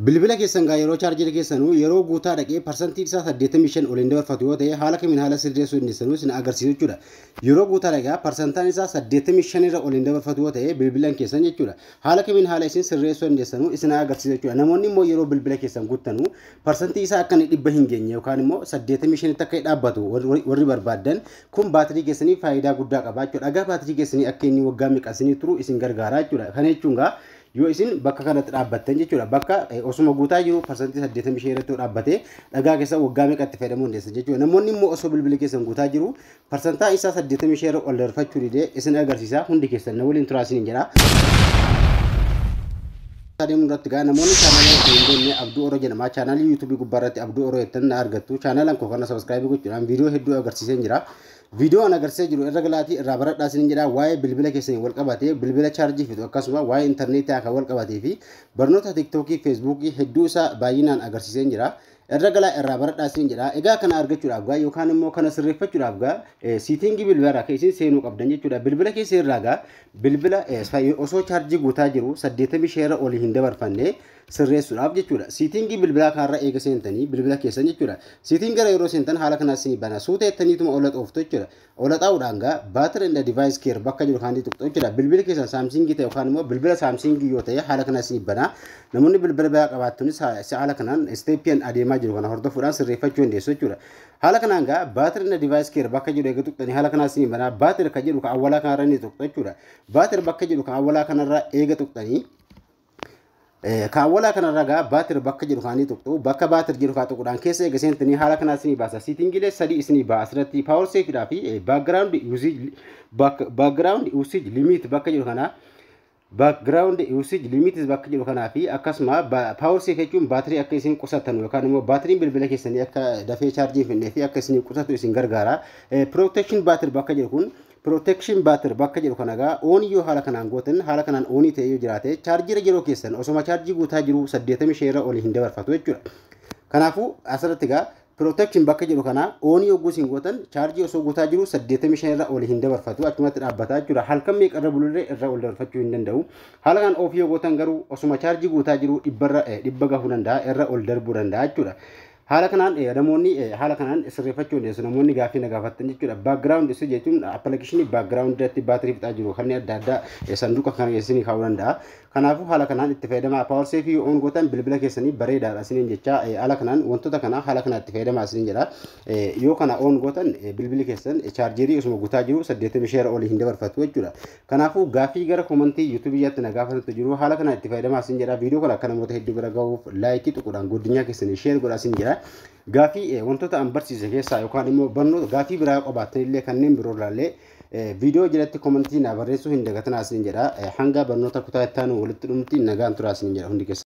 Bilbila keessan gaa yeroo chaarjii keessanuu yeroo guutaa dhaqee parsantii isaa 85 ol hin dabarfatu yoo ta'e, haala kamiin haala sirreessuu dandeessanuu isin agarsiisu jechuudha. Yeroo guutaa dhaqee parsantaan isaa 85 irra ol hin dabarfatu yoo ta'e bilbilan keessan jechuudha. Haala kamiin haala isin sirreessuu dandeessanuu isin agarsiisu jechuudha. Namoonni immoo yeroo bilbila keessan guuttanuu parsantii isaa akka inni 100 hin geenye yookaan immoo 85tti akka dhaabbatu warri barbaaddan, kun baatirii keessanii faayidaa guddaa qaba jechuudha. Dhagaa baatirii keessanii akka inni waggaa meeqa isinii turu isin gargaara jechuudha. Kana jechuun gaa yoo isin bakka kanatti dhaabbattan jechuudha. Bakka osuma guutaa jiru parsantii 85 irratti dhaabbatee dhagaa keessa waggaa meeqatti fayyadamuu dandeessan jechuudha. Namoonni immoo osoo bilbila keessan guutaa jiru parsantaa isaa 85 irra ol darfachuu didee isin agarsiisa, hundi keessan na waliin turaa isiniin jedha. Adeemuu irratti gaa namoonni chaanaalii hin beekne, Abduu Oro jedhama. Chaanaalii yuutuubii gubbaa irratti Abduu Oro jettan na argattu. Chaanaalaan koo kana subscribe gochuudhaan viidiyoo hedduu agarsiisee jira. Viidiyoo an agarsiisee jiru irra galaatii irraa baradhaa isiniin jedha. Waa'ee bilbila keessanii wal qabatee, bilbila chaarjii fidu, akkasuma waa'ee intarneetii kan wal qabatee fi barnoota tiktookii, feesbuukii hedduu isaa baay'inaan agarsiisee jira. Irra galaa irraa baradhaa isiniin jedha. Egaa kana argachuudhaaf gaa yookaan immoo kana sirreeffachuudhaaf gaa setting bilbilaa irraa isin seenuu qabdan jechuudha. Bilbila keessa irraa gaa bilbila osoo chaarjii guutaa jiru 85 irra olii hin dabarfanne sirreessuudhaaf jechuudha. Setting bilbilaa kanarra eega seentanii bilbila keessan jechuudha. Setting gara yeroo seentan haala kanaa isinii bana. Suuta jettaniituma ola xooftu jechuudha. Ola xaa'uudhaan gaa battery and device care bakka jiru kan tuqxu jechuudha. Bilbila keessan Samsung ta'e yookaan immoo bilbila Samsung yoo ta'e haala kanaa isinii bana. Namoonni bilbila biraa qabaattunis haala kanaan stepiin adeemaa jiru kana hordofuudhaan sirreeffachuu dandeessu jechuudha. Haala kanaan gaa battery and device care bakka jiru eega tuqxanii haala kanaa isinii bana. Battery kan jedhu kan awwalaa kanarra ni tuqxu jechuudha. Battery bakka jedhu kan awwalaa kanarra eega tuqxanii, kaawwalaa kanarra gaa battery bakka jedhu kaanii tuqxu. Bakka battery jedhu kaa tuquudhaan keessa eega seentanii haala kanaa isinii baasa. Settingiilee sadii isinii baasa asirratti: power savedhaa fi background usage limit bakka jedhu kana, background usage limit bakka jedhu kanaa fi akkasuma power save jechuun baatirii akka isin qusatan yookaan immoo baatiriin bilbila keessanii akka dafee chaarjii hin fidnee fi akka isin qusatu isin gargaara. Protection battery bakka jedhu kun, protection battery bakka jedhu kana gaa on yoo haala kanaan gootan, haala kanaan on ta'ee yoo jiraate, chaarjiira yeroo keessan osoma chaarjii guutaa jiru 85 irra olii hin dabarfatu jechuudha. Kanaafuu asirratti gaa protection bakka jedhu kana on yogguu isin gootan, chaarjii osoo guutaa jiru 85 irra olii hin dabarfatu, achumatti dhaabbataa jechuudha. Halkan meeqa irra bulullee irra ol dabarfachuu hin danda'u. Haala kanaan off yoo gootan garuu osoma chaarjii guutaa jiru 100rra 100 gahuu danda'a, irra ol darbuu danda'a jechuudha. Haala kanaan namoonni haala kanaan sirreeffachuu dandeessu, namoonni gaaffii na gaafattan jechuudha. Background isa jechuun appilikeeshinii background irratti baatirii fixaa jiru kanneen adda addaa sanduuqa kana keessanii kaa'uu danda'a. Kanaafuu haala kanaan itti fayyadamaa. Power save on gootan bilbila keessanii bareedaadha isiniin jecha. Haala kanaan wantoota kana haala kanaan itti fayyadamaa isiniin jedha. Yoo kana on gootan bilbilli keessan chaarjerii osuma guutaa jiru 85 olii hin dabarfatu jechuudha. Kanaafuu gaaffii gara commentii yuutuubiyaatti na gaafatantu jiru, haala kanaan itti fayyadamaa isiniin jedha. Viidiyoo kana akka namoota hedduu bira gahuuf like tuquudhaan guddinyaa keessanii share godhaa isiniin jedha. Gaaffii wantoota an barsiise keessaa yookaan immoo barnoota gaaffii biraa qabaattan illee kanneen biroo ilaallee viidiyoo jalatti commentii na barreessuu hin dagatinaa isiniin jedha. Hanga barnoota kutaa itti aanu walitti dhumti nagaan turaa isiniin jedha hundi keessan.